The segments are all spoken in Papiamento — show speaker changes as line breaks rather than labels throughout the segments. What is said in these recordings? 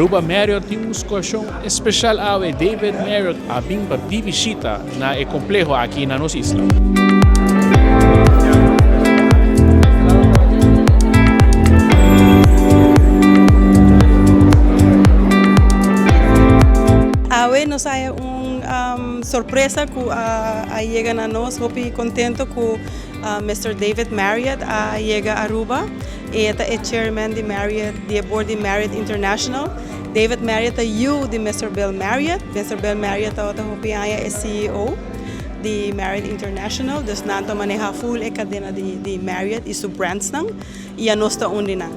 Aruba Marriott tin un scoshon especial awe David Marriott a bin pa di bishita na e compleho aki na nos isla.
Awe nos haya un sorpresa cu a yega na nos hopi contento cu Mister David Marriott a yega Aruba. E ta e chairman di Marriott, di e board di Marriott International. David Marriott ta yu di Mister Bill Marriott. Mister Bill Marriott tabata hopi aña e CEO di Marriott International, dus nan ta maneha full e cadena di di Marriott y su brandsnan y anos ta un di nan.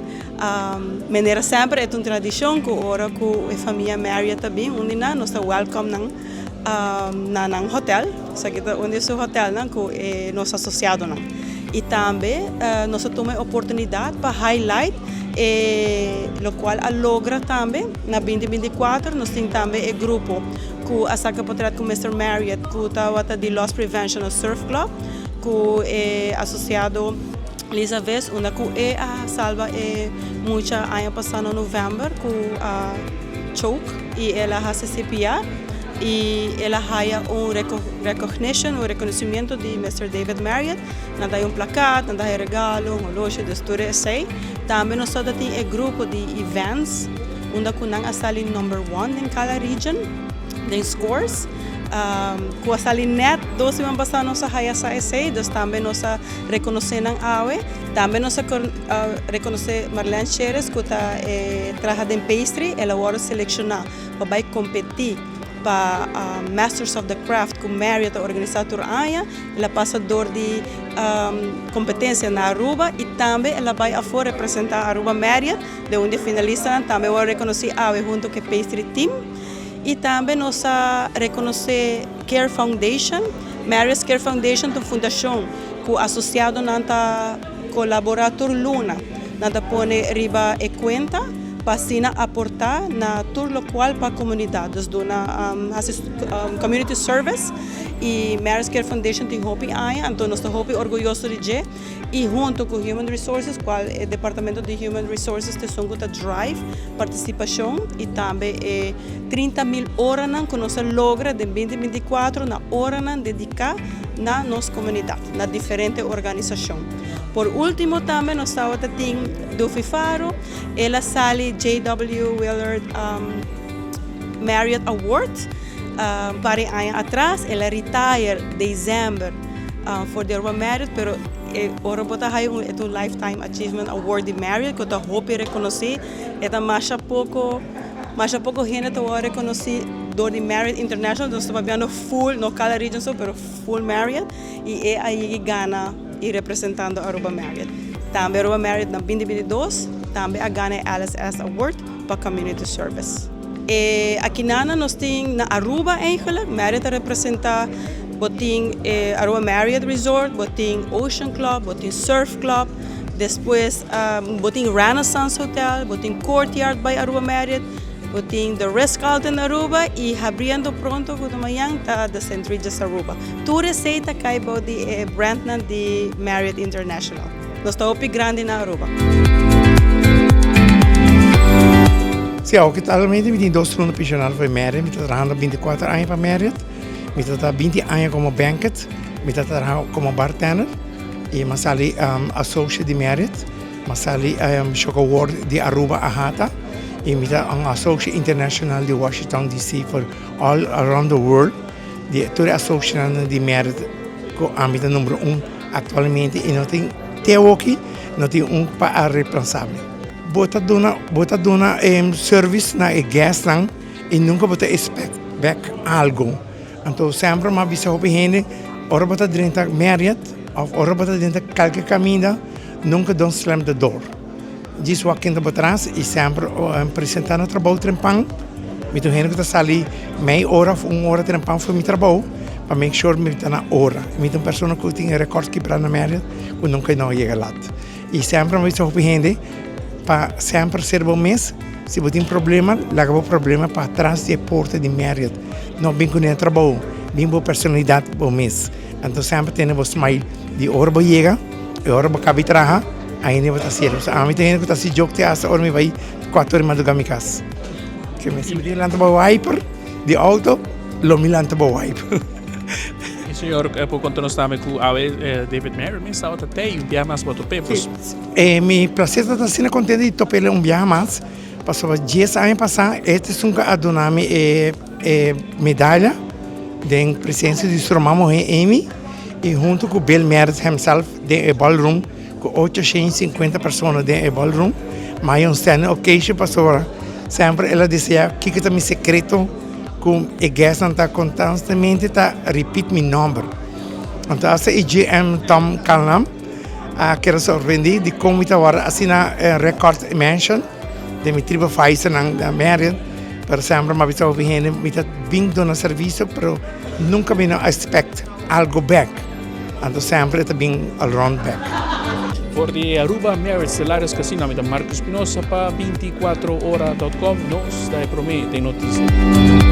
Manera semper e ta un tradicion cu ora cu e famia Marriott ta bin un di nan nos ta welcome nan na nan hotel. Esaki ta un di su hotelnan cu e nos asociadonan. Y tambe nos a tuma e oportunidad pa highlight e locual a logra tambe na binti 24. Nos tin tambe e grupo cu a saca potret cu Mister Marriott cu tawata di Loss Prevention of Surf Club cu e asociado Lisa Ves unda cu e a salba e mucha aña pasa na november cu a choke y el a haci CPR. Y el a haya un recognition, un reconocimiento di Mister David Marriott. Nan ta haya un plakat, nan ta haya regalo, un holoshi, dus tur esey. Tambe nos tabata tin e grupo di events unda cu nan a sali number one den cada region den scores. Cu a sali net dos siman pasa nos a haya sa esey, dus tambe nos a reconoce nan awe. Tambe nos a reconoce Marlene Cheres cu ta e traha den pastry, el a wordo selecciona pa bai kompetí pa Masters of the Craft ku Marriott ta organisá tur aña. El a pasa dor di kompetensia na Aruba i tambe el a bai afó representá Aruba Marriott den un di e finalistanan. Tambe wòrdu rekonosí awe huntu ku e pastry team. I tambe nos a rekonosé Care Foundation. Marriott's Care Foundation ta un fundashon ku asosiadonan ta kolaborá tur luna. Nan ta pone riba e kuenta pa asina aportá na tur lokual pa komunidat. Dus duna hasi community service i Mary's Care Foundation tin hopi aña, anto nos ta hopi orguyoso di dje i hunto ku Human Resources kual e departamento di Human Resources ta esun ku ta drive partisipashon i tambe e 30,000 oranan ku nos a logra den 2024 na oranan dediká na nos komunidat na diferente organisashon. Por ultimo tambe nos tabata tin Duffy Faro, el a sali JW Willard Marriott Award un par di aña atras, el a retire december for di Aruba Marriott pero e ora bo ta haya e ta un lifetime achievement award di Marriott cu ta hopi reconoci, e ta masha poco masha poco hende ta worde reconoci door di Marriott International, nos ta papiando full no cada region so pero full Marriott. y e a yegi gana y representando Aruba Marriott. Tambe Aruba Marriott na 2022 tambe a gana e LSS Award pa Community Service. E akinana nos tin na Aruba eigenlijk, Marriott a representa, bo tin e Aruba Marriott Resort, bo tin Ocean Club, bo tin Surf Club, despues bo tin Renaissance Hotel, bo tin Courtyard by Aruba Marriott, Bo tin The Ritz-Carlton Aruba y habriendo pronto cu ta mañan ta The St. Regis Aruba. Tur esey ta cay bou di e brandnan di Marriott International. Nos ta hopi grandi na Aruba.
Si, awo actualmente mi tin dos turno pensionado for Marriott. Mi ta trahando 24 aña pa Marriott. Mi ta traha 20 aña como banquet. Mi ta traha como bartender. Y mi a sali associate di Marriott. Mi a sali Shock Award di Aruba AHATA y mi ta un Associate International di Washington DC for all around the world. Di tur e associatenan di Merit cu ami ta numero un actualmente y no tin te awoki no tin un pa a reemplaza mi. Bo ta duna bo ta duna service na e guestnan y nunca bo ta expect back algo. Anto semper mi a bisa hopi hende ora bo ta drenta Marriott of ora bo ta drenta kalke kaminda nunka don't slam the door. Djis wak ken ta bo tras i semper presenta na trabou trempan. Mi ta un hende ku ta sali mei ora of un ora trempan for mi trabou pa make sure mi ta na ora. Mi ta un persona ku tin e rekòrt kibra na Marriott ku nunka no a yega lat. I semper mi a bisa hopi hende pa semper ser bo mes. Si bo tin problema, laga bo problema pa atras di e porta di Marriott. No bin ku nen trabou, bin bo personalidat bo mes. Anto semper tene bo smile di ora bo yega i ora bo kaba di traha, ainda bo ta hasiel. Pasobra ami ta hende ku ta hasi joke te hasta ora mi bai kuater ora di madruga mi kas. Ke mi si mi lanta bo wiper di auto, lo mi lanta bo wiper.
E señor por konta nos tambe ku awe David Marriott mes tabata tei un biaha mas bo top'é.
Sí, mi plaser ta asina kontento di top'é un biaha mas, pasobra dies aña pasá e ta esun ku a duna mi e medaya den presensia di su ruman muhé Amy i huntu ku Bill Marriott himself den e ballroom ku 850 persona den e ballroom. Mi a un standing occasion pasobra semper el a desea kiko ta mi sekreto ku e guestnan ta konstantemente ta repeat mi nòmber. Anto asta e GM Tom Calnam a keda sorprendí di kon mi ta wòrdu asina record mention den mi TripAdvisornan na Marriott. Pero semper mi a bisa hopi hende mi ta bin duna servisio pero nunka mi no a expect algo bek. Anto semper e ta bin around bek.
For di Aruba Marriott Stellaris Casino ami ta Marco Espinosa pa 24ora.com. Nos ta e prome den noticia.